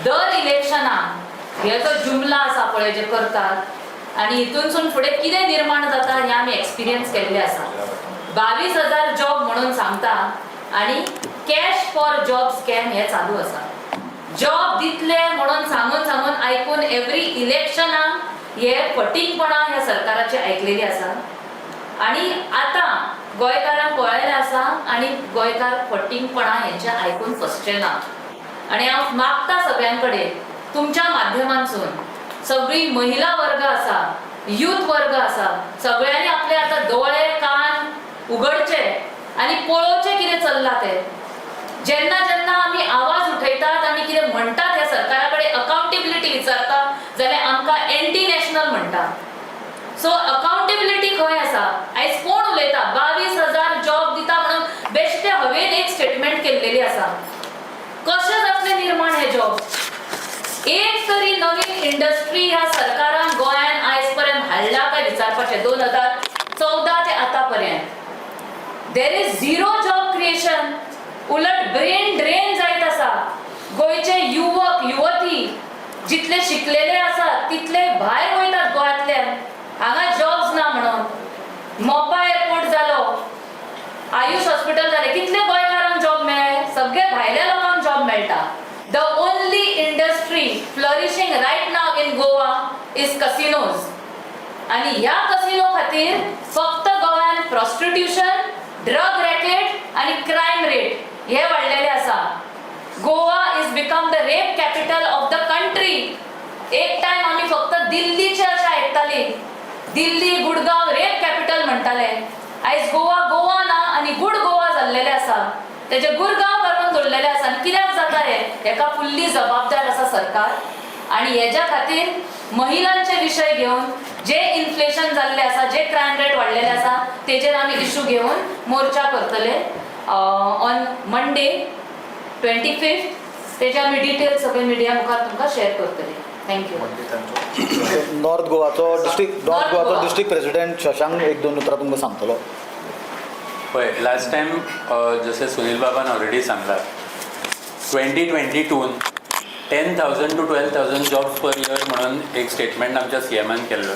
C: दर इलेक्शनाक हे जो जुमला आसा पळय जे करतात आनी हितूनसून फुडें कितें निर्माण जाता हें आमी एक्सपिरियन्स केल्लें आसा. 22,000 जॉब म्हणून सांगता आनी कॅश फॉर जॉब स्कॅम हे चालू आसा. जॉब दितले म्हणून सांगून सांगून आयकून एवरी इलेक्शनाक हे फटींगपणां ह्या सरकाराची आयकलेली आसा आनी आतां गोंयकारांक कळ्ळेलें आसा आनी गोंयकार फटींगपणां हेंचें आयकून फसचे ना. आनी हांव मागता सगळ्यां कडेन तुमच्या माध्यमांतसून, सगळी महिला वर्ग आसा, यूथ वर्ग आसा, सगळ्यांनी आपले आतां दोळे कान उगडचे आनी पळोवचें कितें चल्लां तें. जेन्ना जेन्ना आमी आवाज उठयतात आनी कितें म्हणटात ह्या सरकारा कडेन अकाउंटेबिलिटी विचारता जाल्यार आमकां एंटी नॅशनल म्हणटा. सो अकाउंटेबिलिटी खंय आसा? आयज कोण उलयता? 22,000 जॉब दिता म्हणून बेश्टे हवेन एक स्टेटमेंट केल्लेली आसा. कशें जातलें निर्माण हे जॉब? एक तरी नवीन इंडस्ट्री ह्या सरकारान गोंयान आयज पर्यंत हाडला काय विचारपाचें. 2014 ते आतां पर्यंत there is zero job creation. उलट ब्रेन ड्रेन जायत आसा. गोंयचे युवक युवती जितले शिकलेले आसा तितले भायर वयतात गोंयांतल्यान, हांगा जॉब्स ना म्हणून. मोपा एअरपोर्ट जालो, आयुष हॉस्पिटल जालें, कितले गोंयकारांक जॉब मेळ्ळे? सगळे भायल्या लोकांक जॉब मेळटा. The only industry flourishing right now in Goa is casinos. आनी ह्या कसिनो खातीर फक्त गोंयान प्रॉस्टिट्यूशन, ड्रग रॅकेट आनी क्रायम रेट हे वाडलेले आसा. Goa is become the rape capital of the country. एक टायम आमी फक्त दिल्लीचे अशें आयकताली, दिल्ली गुडगांव रेप कॅपिटल म्हणटाले. आयज गोवा गोवा ना आनी गुड गोवा जाल्लेलें आसा. तेजे गुरगांव करून दवरलेलें आसा. आनी कित्याक जाता हें? हेका फुल्ली जबाबदार आसा सरकार. आनी हेज्या खातीर महिलांचे विशय घेवन जे इन्फ्लेशन जाल्लें आसा, जे क्रायम रेट वाडलेले आसा, तेजेर आमी इशू घेवन मोर्चा करतले ऑन मंडे 25. तेजे आमी डिटेल्स सगळे मिडिया मुखार तुमकां शेअर करतले. Thank you.
A: North गोवाचो डिस्ट्रिक्ट नॉर्थ
C: नॉर्थ
A: गोवाचो
C: गोवा.
A: डिस्ट्रिक्ट प्रेसिडेंट शशांक एक दोन उतरां तुमकां सांगतलो.
D: पळय, लास्ट टायम जशें सुनील बाबान ऑलरेडी सांगला, 2022न 10,000 to 12,000 jobs per year म्हणून एक स्टेटमेंट आमच्या सीएमान केल्लो.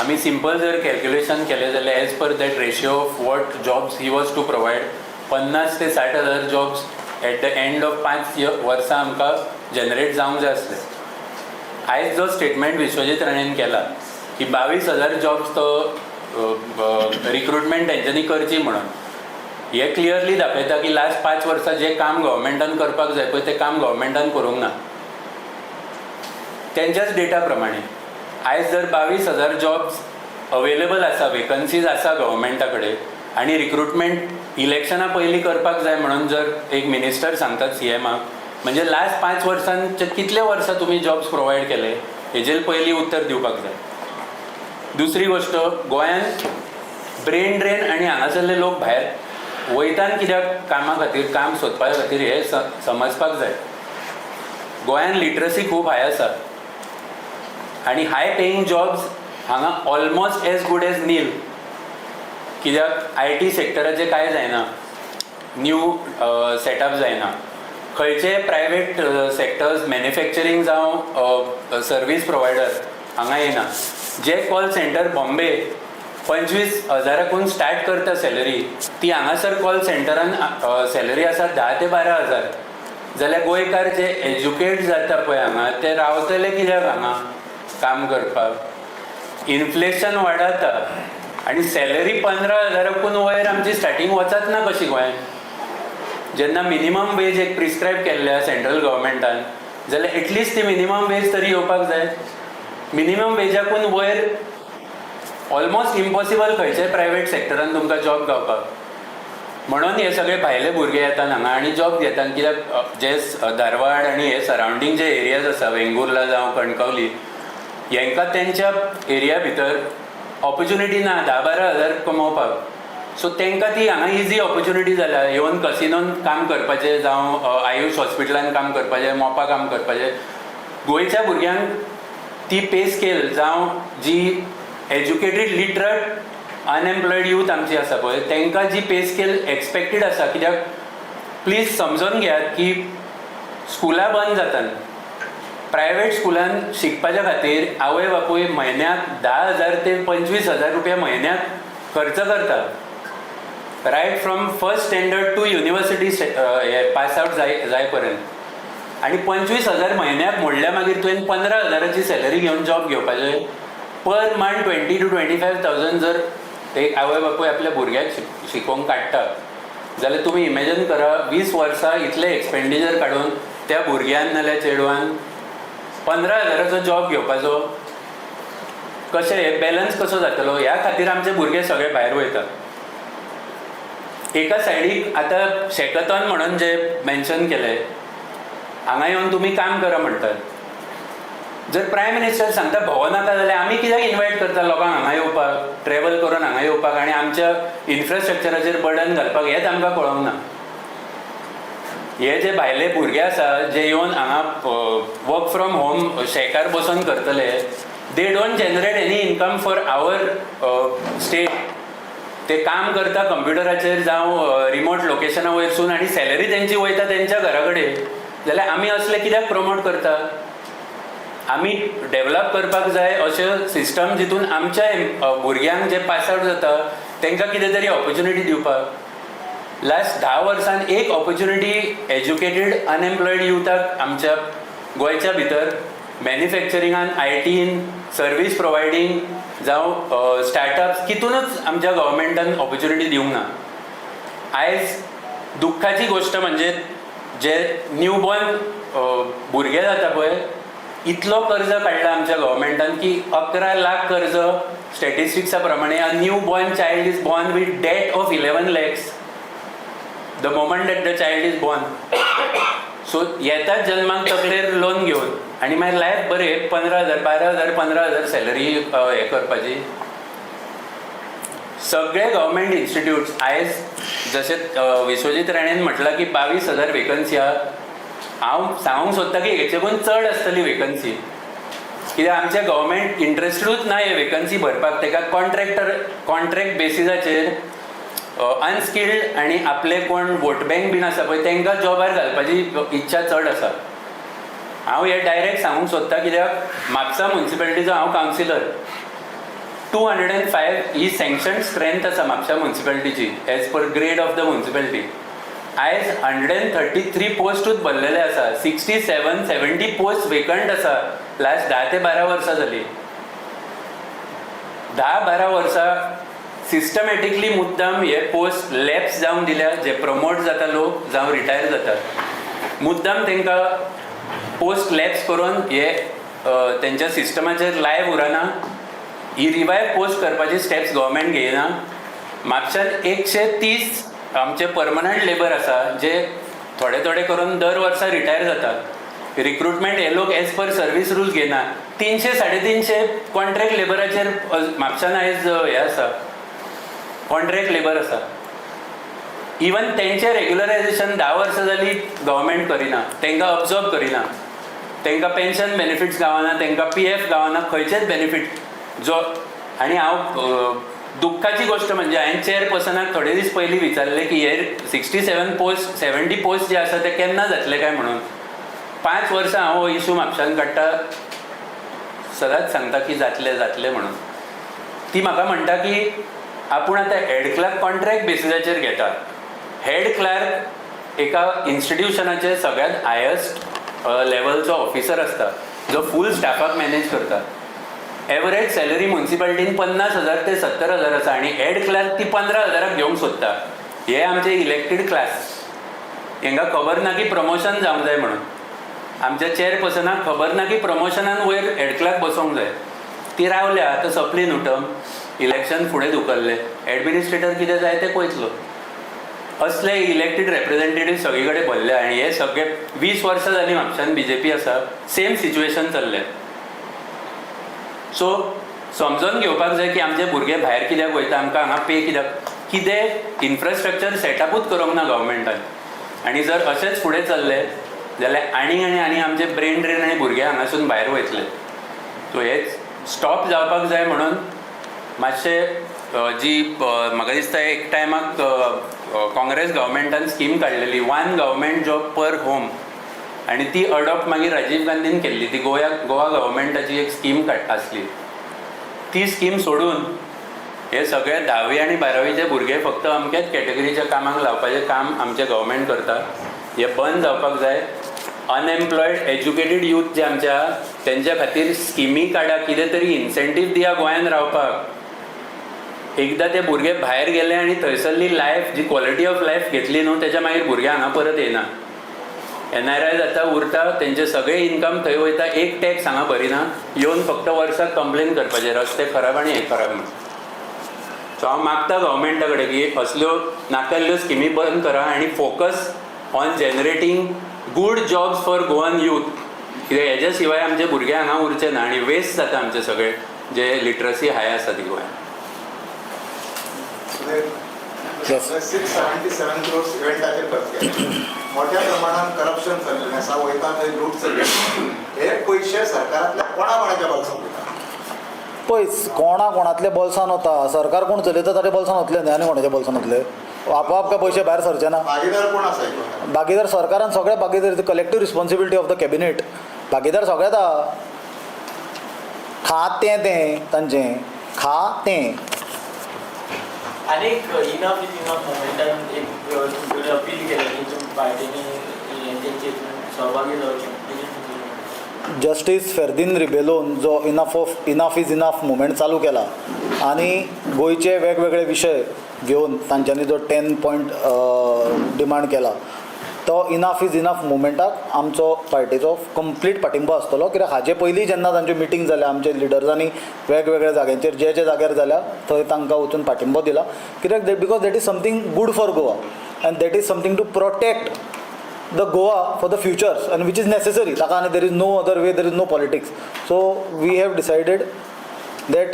D: आमी सिंपल जर कॅल्क्युलेशन केलें जाल्यार as per that ratio of what jobs he was to provide, 50 ते 60 हजार jobs at the end of 5 वर्सां आमकां जनरेट जावंक जाय आसले. आयज जो स्टेटमेंट विश्वजीत राणेन केला की 22,000 जॉब्स तो रिक्रुटमेंट तेंच्यांनी करची म्हणून, हे क्लियरली दाखयता की लास्ट 5 वर्सां जें काम गव्हर्मेंटान करपाक जाय पळय, तें काम गव्हर्मेंटान करूंक ना. तेंच्याच डेटा प्रमाणे आयज जर 22,000 जॉब्स अवेलेबल आसा, वेकन्सीज आसा गव्हर्मेंटा कडेन आनी रिक्रुटमेंट इलेक्शना पयलीं करपाक जाय म्हणून जर एक मिनिस्टर सांगतात सीएमाक, म्हणजे लास्ट 5 वर्सांचे कितले वर्सां तुमी जॉब्स प्रोवायड केले, हेजेर पयलीं उत्तर दिवपाक जाय. दुसरी गोश्ट, गोंयांत ब्रेन ड्रेन आनी हांगासरले लोक भायर वयतान कित्याक कामा खातीर, काम सोदपा खातीर, हें समजपाक जाय. गोंयांत लिटरसी खूब हाय आसा आनी हाय पेईंग जॉब्स हांगा almost as good as nil, कित्याक IT सेक्टराचें कांय जायना, न्यू सेटअप जायना. खंयचे प्रायवेट सेक्टर्स, मॅन्युफॅक्चरींग जावं सर्वीस प्रोवायडर हांगा येना. जे कॉल सेंटर बॉम्बे 25 हजाराकून स्टार्ट करता सॅलरी, ती हांगासर कॉल सेंटरान सॅलरी आसा 10 ते 12 हजार. जाल्यार गोंयकार जे एज्युकेट जाता पळय हांगा, ते रावतले कित्याक हांगा काम करपाक? इन्फ्लेशन वाडता आनी सॅलरी 15 हजाराकून वयर आमची स्टार्टींग वचत ना कशी गोंयांत? जेन्ना मिनिमम वेज एक प्रिस्क्रायब केल्ले आसा सेंट्रल गव्हर्मेंटान, जाल्यार एटलिस्ट ती मिनिमम वेज तरी येवपाक जाय. मिनिमम वेजाकून वयर ऑलमोस्ट इम्पॉसिबल खंयच्याय प्रायवेट सेक्टरान तुमकां जॉब गावपाक. म्हणून हे सगळे भायले भुरगे येतात हांगा आनी जॉब घेतात, कित्याक जे धारवाड आनी हे सरावंडींग जे एरियाज आसा, वेंगुर्ला जावं कणकवली, हेंकां तेंच्या एरिया भितर ऑपॉर्च्युनिटी ना 10-12 हजार कमोवपाक. सो तांकां ती हांगा इजी ऑपॉर्च्युनिटी जाल्या, येवन कसिनोन काम करपाचें जावं आयुष हॉस्पिटलान काम करपाचें, मोपा काम करपाचें. गोंयच्या भुरग्यांक ती पे स्केल जावं जी एज्युकेटेड लिटरट अनएम्प्लॉयड यूथ आमची आसा पळय, तांकां जी पे स्केल एक्सपेक्टेड आसा, कित्याक प्लीज समजून घेयात की स्कुलां बंद जातात. प्रायवेट स्कुलान शिकपाच्या खातीर आवय बापूय म्हयन्याक 10,000 ते 25,000 रुपया म्हयन्याक खर्च करता, right from first standard to university hey pass out जाय पर्यंत. आनी 25,000 म्हयन्याक म्हणल्यार मागीर तुवें 15,000ची सॅलरी घेवन जॉब घेवपाचें. Per month 20 to 25 thousand जर एक आवय बापूय आपल्या भुरग्याक शिकोवंक काडटा जाल्यार तुमी इमेजन करा, 20 वर्सां इतलें एक्सपेंडिचर काडून त्या भुरग्यान नाल्यार चेडवान 15,000चो जॉब घेवपाचो. कशें हे बॅलन्स कसो जातलो? ह्या खातीर आमचे भुरगे सगळे भायर वयता. एका सायडीक आतां शॅकथॉन म्हणून जे मेन्शन केलें, हांगा येवन तुमी काम करा म्हणटात. जर प्रायम मिनिस्टर सांगता भोंवो नाका, जाल्यार आमी कित्याक इनवायट करता लोकांक हांगा येवपाक, ट्रॅवल करून हांगा येवपाक आनी आमच्या इन्फ्रास्ट्रक्चराचेर बर्डन घालपाक, हेंच आमकां कळोंक ना. हे जे भायले भुरगे आसा, जे येवन हांगा वर्क फ्रॉम होम शॅकार बसून करतले, they don't generate any income for our state. ते काम करता कंप्युटराचेर जावं रिमोट लोकेशना वयरसून आनी सॅलरी तेंची वयता तेंच्या घरा कडेन. जाल्यार आमी असले कित्याक प्रमोट करता? आमी डेवलप करपाक जाय अशें सिस्टम जितून आमच्या भुरग्यांक जे पास आवट जाता तांकां कितें तरी ऑपॉर्च्युनिटी दिवपाक. लास्ट 10 वर्सान एक ऑपॉर्च्युनिटी एज्युकेटेड अनएम्प्लॉयड युथाक आमच्या गोंयच्या भितर मॅन्युफॅक्चरिंगान, आयटीन, सर्वीस प्रोवायडींग जावं स्टार्टअप्स, कितूनच आमच्या गव्हर्मेंटान ऑपॉर्च्युनिटी दिवंक ना. आयज दुख्खाची गोश्ट म्हणजे जे न्यूबॉर्न भुरगे जाता पळय, इतलो कर्ज काडला आमच्या गव्हर्मेंटान की 11 लाख कर्ज. स्टॅटिस्टिक्सा प्रमाणे a new born child is born with debt of 11 lakhs the moment that the child is born. So येतात जन्माक तकलेर लोन घेवन आनी मागीर लायफ बरें 15,000, 12,000, 15,000 सॅलरी हें करपाची. सगळे गव्हर्मेंट इन्स्टिट्यूट्स आयज जशें विश्वजीत राणेन म्हटलां की 22,000 वेकन्सी आहा, हांव सांगूंक सोदता की हेच्याकून चड आसतली वेकन्सी, कित्याक आमचें गव्हर्मेंट इंट्रस्टडूच ना हे वेकन्सी भरपाक. ताका कॉन्ट्रॅक्टर, कॉन्ट्रॅक्ट बेसिसाचेर अनस्किल्ड आनी आपले कोण वोट बँक बीन आसा पळय, तांकां जॉबार घालपाची इच्छा चड आसा. हांव हें डायरेक्ट सांगूंक सोदता, कित्याक म्हापसा मुन्सिपालिटीचो हांव कावन्सिलर. 205 ही सँक्शन स्ट्रेंथ आसा Mapusa मुन्सिपालिटीची as per grade of the municipality. आयज 133 पोस्टूच भरलेले आसा. 67, 70 पोस्ट वेकंट आसा. लास्ट 10 ते 12 वर्सां जाली. 10-12 वर्सां सिस्टमॅटिकली मुद्दाम हे पोस्ट लॅप्स जावन दिल्या. जे प्रमोट जाता लोक जावं रिटायर जाता, मुद्दाम तांकां पोस्ट लॅप्स करून हे तेंच्या सिस्टमाचेर लायव्ह उरना. ही रिवायव पोस्ट करपाची स्टेप्स गव्हर्मेंट घेयना. म्हापशान 130 आमचे परमनंट लेबर आसा, जे थोडे थोडे करून दर वर्सा रिटायर जाता. रिक्रुटमेंट हे लोक एज पर सर्वीस रूल घेयना. 300, 350 कॉन्ट्रॅक्ट लेबराचेर म्हापशान आयज हे आसा, कॉन्ट्रॅक्ट लेबर आसा. इवन तेंचें रेग्युलरायझेशन 10 वर्सां जाली गव्हर्मेंट करिना. तांकां अब्जॉर्ब करिना, तांकां पेन्शन बेनिफिट्स गावना, तांकां पीएफ गावना, खंयचेच बेनिफीट जो. आनी हांव दुख्खाची गोश्ट म्हणजे हांवें चेअरपर्सनाक थोडे दीस पयलीं विचारलें की हे 67 पोस्ट, 70 पोस्ट जे आसा ते केन्ना जातले काय म्हणून. 5 वर्सां हांव हो इशू म्हापशान काडटा, सदांच सांगता की जातले, जातले म्हणून. ती म्हाका म्हणटा की आपूण आतां हेड क्लर्क कॉन्ट्रॅक्ट बेसिसाचेर घेता. हेड क्लर्क एका इन्स्टिट्युशनाचे सगळ्यात हायस्ट लेवलचो ऑफिसर आसता, जो फूल स्टाफाक मॅनेज करता. एवरेज सॅलरी मुन्सिपालिटीन 50,000 ते 70,000 आसा आनी हेड क्लर्क ती 15,000क घेवंक सोदता. हे आमचे इलेक्टेड क्लास, हांकां खबर ना की प्रमोशन जावंक जाय म्हणून. आमच्या चेअरपर्सनाक खबर ना की प्रमोशनान वयर हेड क्लर्क बसोवंक जाय. ती रावल्या, आतां सोंपली न्हू टर्म, इलेक्शन फुडें धुकल्लें, एडमिनिस्ट्रेटर कितें जाय तें पळयतलो. असले इलेक्टेड रेप्रेझेंटेटीव सगळे कडेन भरले आनी हे सगळे 20 वर्सां जालीं म्हापशान बीजेपी आसा, सेम सिच्युएशन चल्लें. सो समजून घेवपाक जाय की आमचे भुरगे भायर कित्याक वयता, आमकां हांगा पे कित्याक, कितें इन्फ्रास्ट्रक्चर सेटअपूच करूंक ना गव्हर्मेंटान. आनी जर अशेंच फुडें चल्लें जाल्यार आनी आनी आनी आमचे ब्रेन ड्रेन आनी भुरगे हांगासून भायर वयतले. सो हेच स्टॉप जावपाक जाय म्हणून मातशें जी म्हाका दिसता एक टायमाक काँग्रेस गव्हर्मेंटान स्कीम काडलेली, one government job per home, आनी ती अडॉप्ट मागीर राजीव गांधीन केल्ली. ती गोवा गव्हर्मेंटाची एक स्कीम आसली. ती स्कीम सोडून हे सगळे धावी आनी बारावीचे भुरगे फक्त अमक्याच कॅटेगरीच्या कामाक लावपाचें काम आमचें गव्हर्मेंट करता. हें बंद जावपाक जाय. अनएम्प्लॉयड एज्युकेटेड यूथ जे आमच्या, तेंच्या खातीर स्किमी काडा, कितें तरी इन्सेंटीव दिया गोंयान रावपाक. एकदां ते भुरगे भायर गेले आनी थंयसरली लायफ जी क्वॉलिटी ऑफ लायफ घेतली न्हू, तेच्या मागीर भुरगे हांगा परत येना. एनआरआय जाता, उरता, तेंचे सगळे इन्कम थंय वयता, एक टॅक्स हांगा भरिना, येवन फक्त वर्साक कंप्लेन करपाचें, रस्ते खराब आनी हे खराब म्हणून. सो हांव मागता गव्हर्मेंटा कडेन की असल्यो नाकाल्ल्यो स्किमी बंद करा आनी focus on generating good jobs for Goan youth, कित्याक हेज्या शिवाय आमचे भुरगे हांगा उरचे ना आनी वेस्ट जाता आमचे सगळे जे लिटरसी हाय आसा ती गोंयांत.
A: Yes.
E: 677 crores इव्हेंटाचेर खर्च केले. मोठ्या प्रमाणात करप्शन चल्लेलें आसा, वयता थंय लूट चल्ली. हे पयशे सरकारांतल्या कोणा कोणाच्या बोल्सांत वयता?
A: पळय, कोणा कोणातल्या बोल्सान वता? सरकार कोण चलयता ताच्या बोल्सान वतले न्ही, आनी कोणाच्या बोल्सान वतले? आपोआप काय पयशे भायर सरचे ना.
E: भागीदार कोण आसा हितून?
A: भागीदार सरकारान सगळे भागीदार, collective responsibility of the cabinet. भागीदार सगळेच आहा. खा तें तें तांचें खा तें.
F: आनी एक इनफ is enough मुवमेंटान एक तुमचे कडेन अपील केलें की तुमी पार्टीनी हें तेंचे हितून सहभागी जावचें, तेजेर तुमचें?
A: जस्टीस फेर्दीन रिबेलोन जो enough is enough movement चालू केला आनी गोंयचे वेगवेगळे विशय घेवन तांच्यांनी जो 10 पॉयंट डिमांड केला, तो इनफ is enough मुवमेंटाक आमचो पार्टीचो कंप्लीट पाठिंबो आसतलो, कित्याक हाजे पयलीं जेन्ना तांच्यो मिटींग जाल्या, आमचे लिडर्सांनी वेगवेगळ्या जाग्यांचेर, जे जे जाग्यार जाल्या थंय तांकां वचून पाठिंबो दिला, कित्याक because that is something good for Goa and that is something to protect the Goa for the futures and which is necessary. ताका आनी there is no other way, there is no politics. So we have decided that,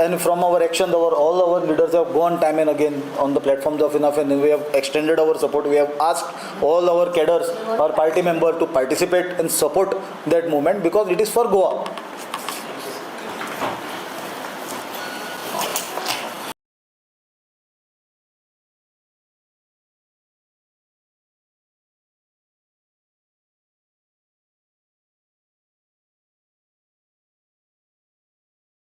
A: and from our actions, our all our leaders have gone time and again on the platforms of Enough, and we have extended our support. We have asked all our cadres, our party member, to participate and support that movement because it is for Goa.